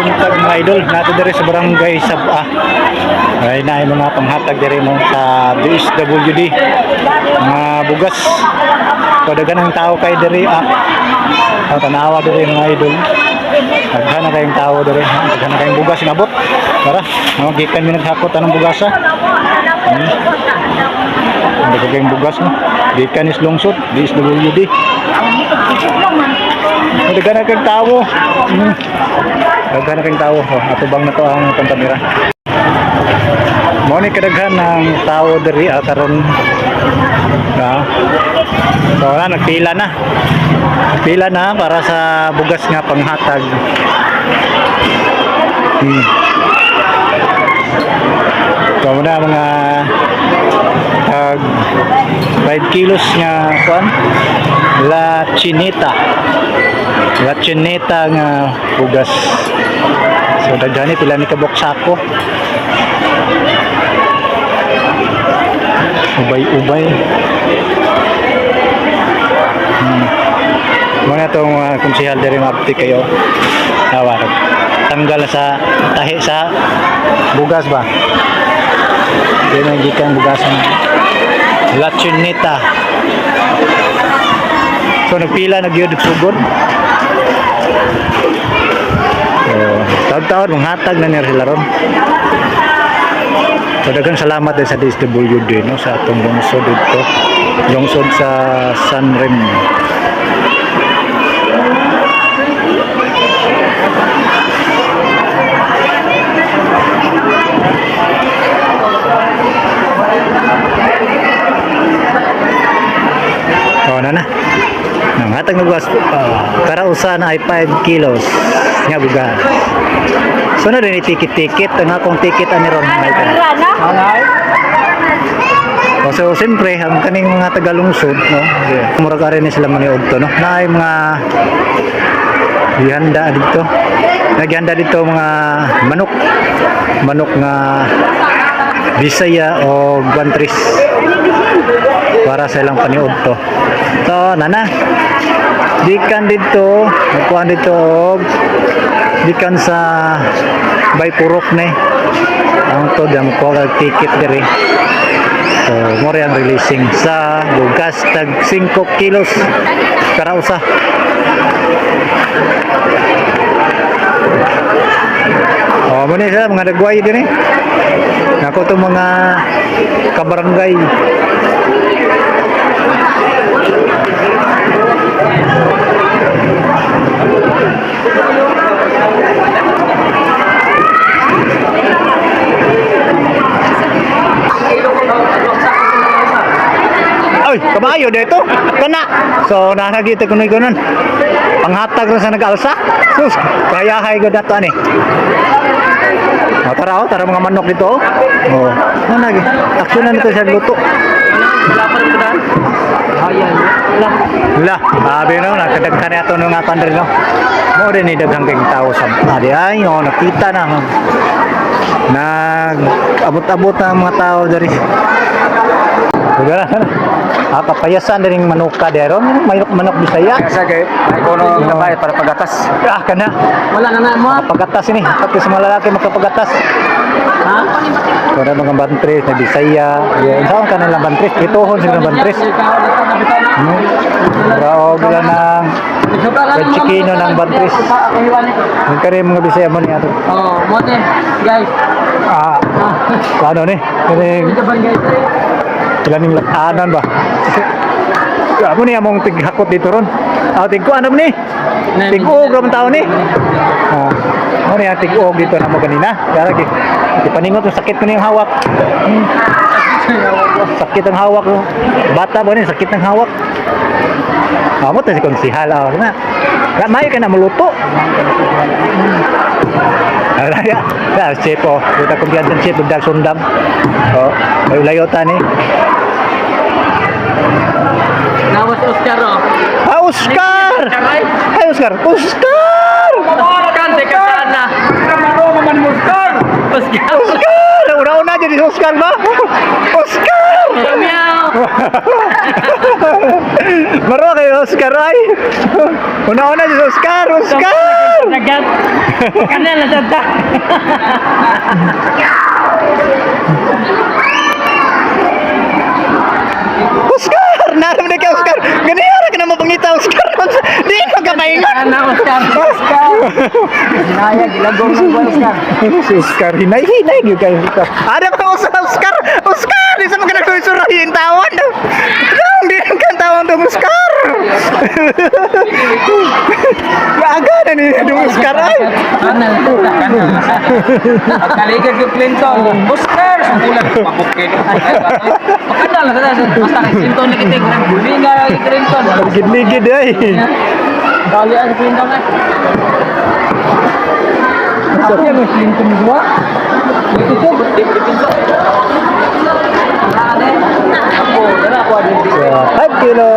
Buntag, mga idol, nato diri sa Barangay Sab-a. Ay na mga panghatag diri mo sa DSWD. Mga bugas. So daghan ang tao kay diri ah. Ang tanawa diri, mga idol. Daghan na kayong tao diri. Daghan na kayong bugas inabot. Tara, no, gikan mi naghakot anong bugas ah. Daghan kayong bugas, no. Gikan is lungsod, DSWD. Daghan na kayong tao. Daghan na kayong tao. Oh, atubang na to ang itong kamera. Mo ni kadaghan ng tao diri ah, karon. Ah. So na nagpila na. Pila na para sa bugas nga panghatag. So muna mga tag 5 kilos nga kuan, La Chinita. La Chinita nga bugas. So daghani, pila ni kabok sako. Ubay-ubay. Muna itong mga konsihal diri, maabti kayo. Tawa. Tanggal sa tahi sa bugas ba? Yun ang gikan bugasan. La Chinita. So nagpila na gyud sugod. So, taon-taon manghatag na niya sila ron. So daghang salamat din sa DSWD, no, sa atong lungsod dito. Lungsod sa San Rem. Oh, na na. Nanghatag na bugas. Karausan ay 5 kilos nga bugas. So na din ticket-ticket. Ang akong ticket ani ron, mga idol. Oh, so siyempre ang kaning mga tagalungsod, no. Murag ari ni sila maniud to, no. Naay mga gihanda dito. Naghihanda dito mga manok. Manok nga Bisaya o Guantris para sa ilang paniud to. So, nana. Gikan dito, nagkuhan dito og gikan sa Bay Purok ni. Ang to dam ko kag ticket diri. So, mo ang releasing sa bugas tag 5 kilos karausa. Oh, mo ni sila mga dagway din eh. Nako to mga kabarangay. Ay, kabayo dito. Kana. So, nakakita ko na ganun. Panghatag rin sa nag-alsa. Sus, kaya hay ko dato ani. Oh, tara oh, tara mga manok dito. Oh. Oh. Ano lagi? Aksyon na nito siya luto. La, sabi no, nakadaghan na ito nung nga pandre, no. Mo din ni daghang kayong tao sa adi ay, oh, nakita na. No. Nag abot-abot na ang mga tao diri. Udah lah. Ah, papayasan din yung manuka dero, manok manok Bisaya. Kasi kay ay kono ang babae para pagatas. Ah, kana. Wala na na mo. Pagatas ini, pati sa mga lalaki makapagatas. Ha? So, na mga bantres na Bisaya. Yeah, saan ka nilang bantres? Ituhon sila ng bantres. Raog lang ng Red Chiquino ng bantres. Ang kare mga Bisaya mo niya to. Oh, mote, guys. Ah, ano ni? Kani Ito ba, guys? ilan yung latanan ba? Amo ni among tighakot dito ron. Ah, tigko ano ni? Tig-og ra man tao ni. Ah, mo ni ang tig-og dito na mo ganina. Kaya lagi ipaningot mo, sakit ko ni yung hawak. Sakit ang hawak ko. Bata ba ni sakit ang hawak? Amo ta si konsihal ah na. Ra mayo ka na muluto. Ala ya. Ya, chef oh. Kita kumpiyansa chef dagdag sundam. Oh, may layo ta ni. Nawas Oscar oh. Ah, Oscar! Ay, Oscar! Oscar! Kante ka sana. Oscar. Oscar. Oscar! Una-una dyan si Oscar ba? Oscar! Meow. Maro kay Oscar ay. Una-una si Oscar, Oscar. Nagat. Kana na tata. Oscar, naram na kay Oscar. Ganihara ka na mapangita Oscar. Di ka kamaingon. Kana Oscar. Oscar. Hinaya gilagom ng Oscar. Si Oscar, hinay hinay gyud kay Oscar. Ada pa Oscar, Oscar, Oscar, di sa mga nagsusurahin tawon. Dong, di kan tawon dong Oscar. Maaga na ni dong Oscar ay. Kana na tata. Pagkaligad yung Clinton, Oscar! Sumulan, pabukid. Pakadal na sa basta kay Clinton nakitig. Bulinga kay Clinton. Ligid-ligid ay. Dali ang Clinton eh. Ako yung Clinton gua. Ito po, dipinso. Ako, dala ako adin. So, 5 kilo.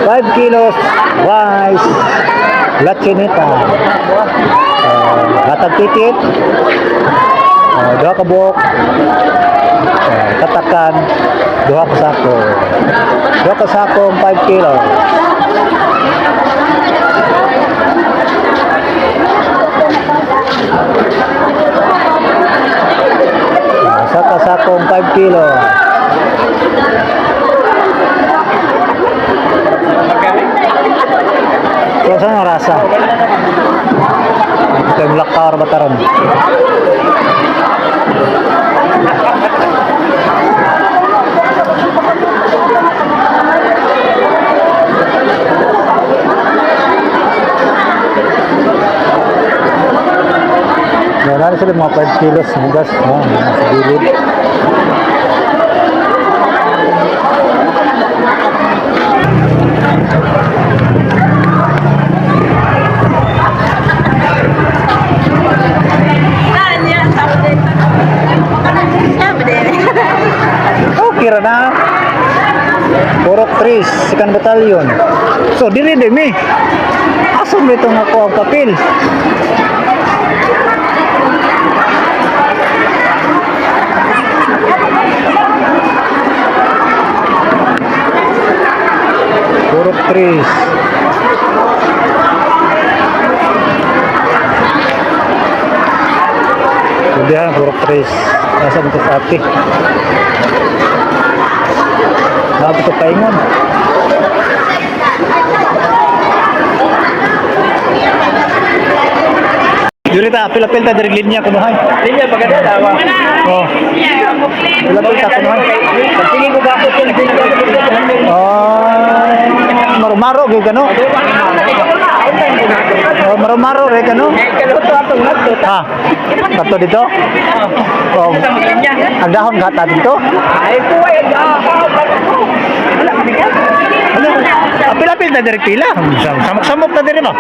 5 kilos rice. Lachinita. Hatag ticket. Duha ka buok. Tatakan. Duha ka sako. Duha ka sako 5 kilo. Saka sakong 5 kilo. So, saan ang rasa? Ito yung lakaw ba taron? Yan, ano sila mga 5 kilos ng bugas. Oh, sa gilid. Okay ra na. Purok 3, Second Battalion. So, diri din mi. Asa mo itong ako ang papel? Purok 3. Udah, Purok 3. Asa mo ito sa ate? Dapat ito paingon. Diri ta, apil-apil ta diri linya kunuhay. Linya pagkada dawa. Oh. Apil-apil ta kunuhay. Sige ko gapot yun. Sige ko gapot. Oh, marumaro gyud kano. Oh, marumaro re kano. Kaluto atong nagto. Ha. Kato dito? Oh. Ang dahon gata dito? Ay kuway ang wala ka bigat. Ano? Apil-apil ta diri pila. Samok-samok ta diri ba?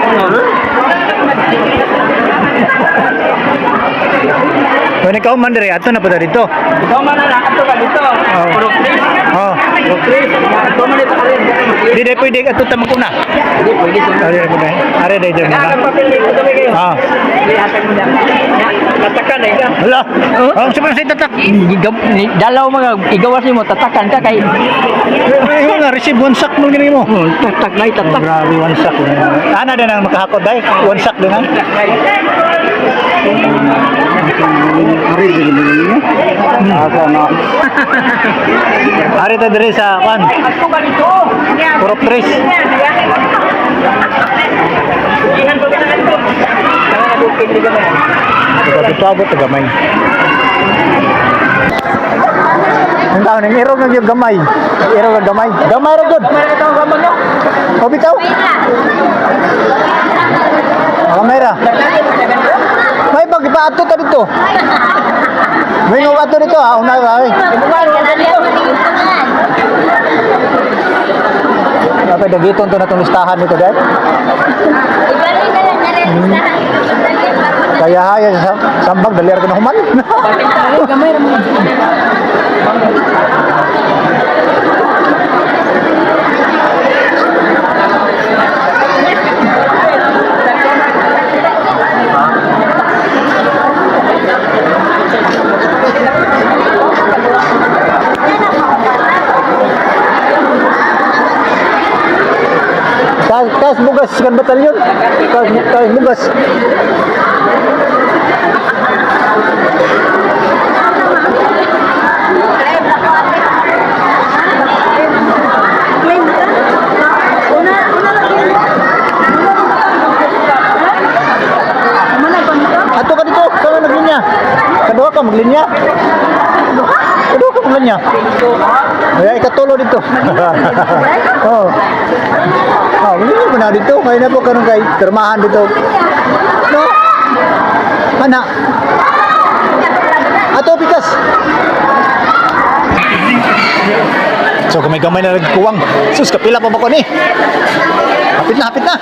Kung ikaw man diri ato na pa dito. Ikaw man na ato ka dito. Oh. Purok tres. Oh. Purok tres. Ato man dito ka rin. Di dai pwede ato ta maguna. Hindi pwede sa. Ari pwede. Ari dai dyan Ang muna. papel dito kami kayo. Ah. Lihatag mo na. Tatakan eh ka. Hala. Oh, siyempre sa tatak. Dalaw mga igawas nimo tatakan ka kay Eh, nga receive one sack mo gini mo. Oh, tatak na Oh, tatak. grabe one sack. Ana din ang makahakot dai. One sack din ang. Ari ta diri sa kan. Ato ka dito. Purok tres. Ihan pa ka dito. Kaya na bukid di gamay. Ito abot ta gamay. Ang taon ning irog na gyud gamay. Irog na gamay. Gamay ra gyud. Gamay ra gamay no. O bitaw. Gamay ra. May pag ipaato ta dito. May nga ato dito ha, una ra eh. Dapat dagiton to na itong listahan nito dahil. Kaya haya sa sambag daliar ko na human. Gamay ra mo. Bugas, second battalion. Taas bugas. Claim ka? Una, una lang yun. Una pa nito? Ato ka dito, sama naglinya. Kaduha ka maglinya. Kaduha ka maglinya. Kaya ikatulo dito. Oh. Oh, maglinya mo na dito. Kaya na po karon kay pirmahan dito. No. Ana. Ato pikas. So gamay-gamay na nagkuwang. Sus, kapila pa ba ko ni? Hapit na, hapit na.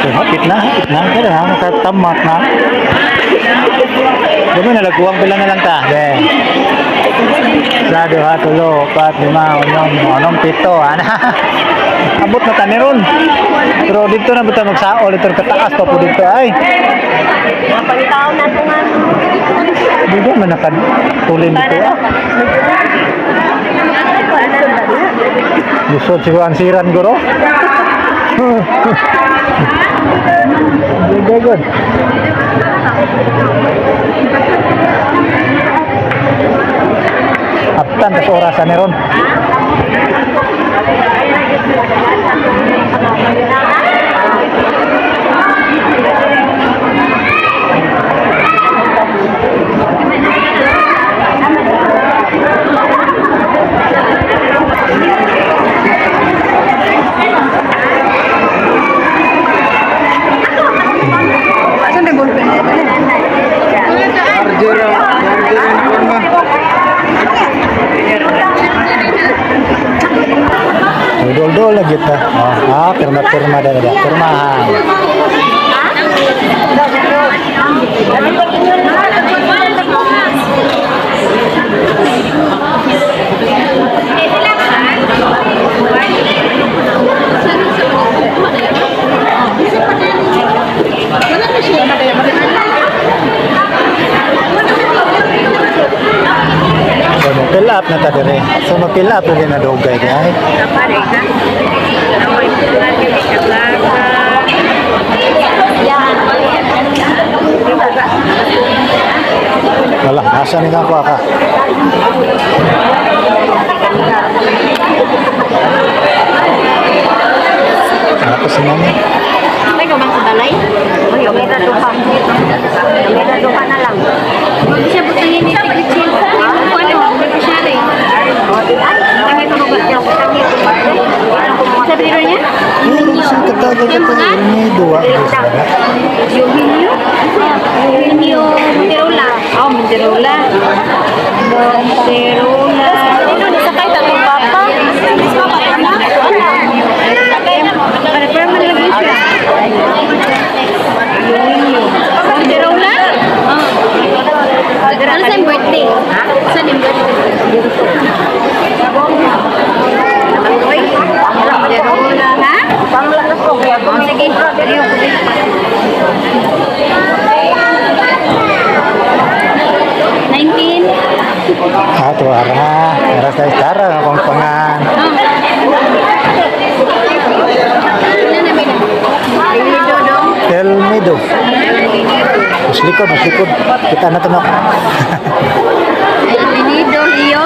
So, hapit na, hapit na. Kaya na, nakatamat na. Gamay na nagkuwang pila na lang ta. De. Sa duha, tulo, upat, lima, unom, unom, pito. Ana. Abot na ta ni ron. Pero dito na ba ta magsaol dito kataas pa po dito ay. Pagtaon na ito nga. Dito man nakatulin dito ah. Gusod siguro ang siran guro. Good, good, good. Aptan tas orasan ni ron. Saan may ballpen? Dol-dol lagi ta. Oh, ah, pirma-pirma dah dah. Pirmahan. So, mo-fill up na ta dire. So, mo-fill up na din na dugay di ay. Wala, asa ni ako ka? Ako si mami. May ka bang sa balay? May kamera duha. Kamera duha na lang. Siya butangin ni Tigitsin. Ano, beneficiary. Ay, ito ba? Sa biro niya? Sa katagal ka ni duwa. Eugenio? Eugenio Monterola. Oh, Monterola. Monterola. Ano, nasakay tatong papa? Para para man lagi siya. Eugenio. Monterola? Oh. Ano sa birthday? Saan yung birthday? Monterola, ha? Oh, sige. Dali ko. 19. Ah, tuara. Ara sa tara akong pangan. El Nido. Mas likod, mas likod. Kita na to na. El Nido, Leo.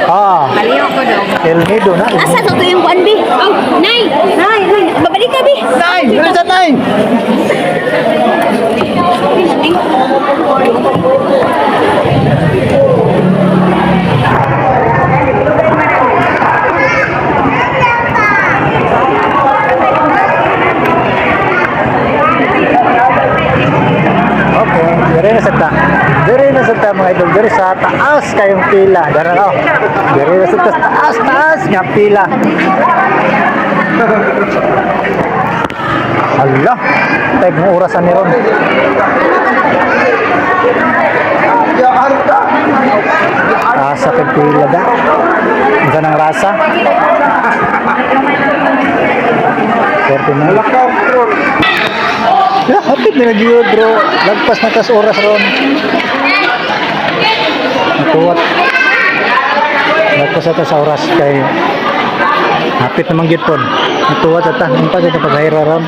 Ah, Leo ko daw. El Nido na. Asa to to yung kuan bi? Oh, nay. Nay, nay. Babalik ka bi. Nine! Dili sa nine! Okay, dire na sa ta. Dire na sa ta mga idol, dire sa taas kayong pila. Dara na. Oh. Dire na sa taas, taas, taas nga pila. Hala, tag mo orasan ni ron. Asa kay pila da. Unsa nang rasa? 49. Ya, hapit na gyud, bro. Lagpas na tas oras ron. Natuwat. Lagpas na ta sa oras kay hapit naman gyud pod. Natuwat ta, unpa sa ta paghayra ron.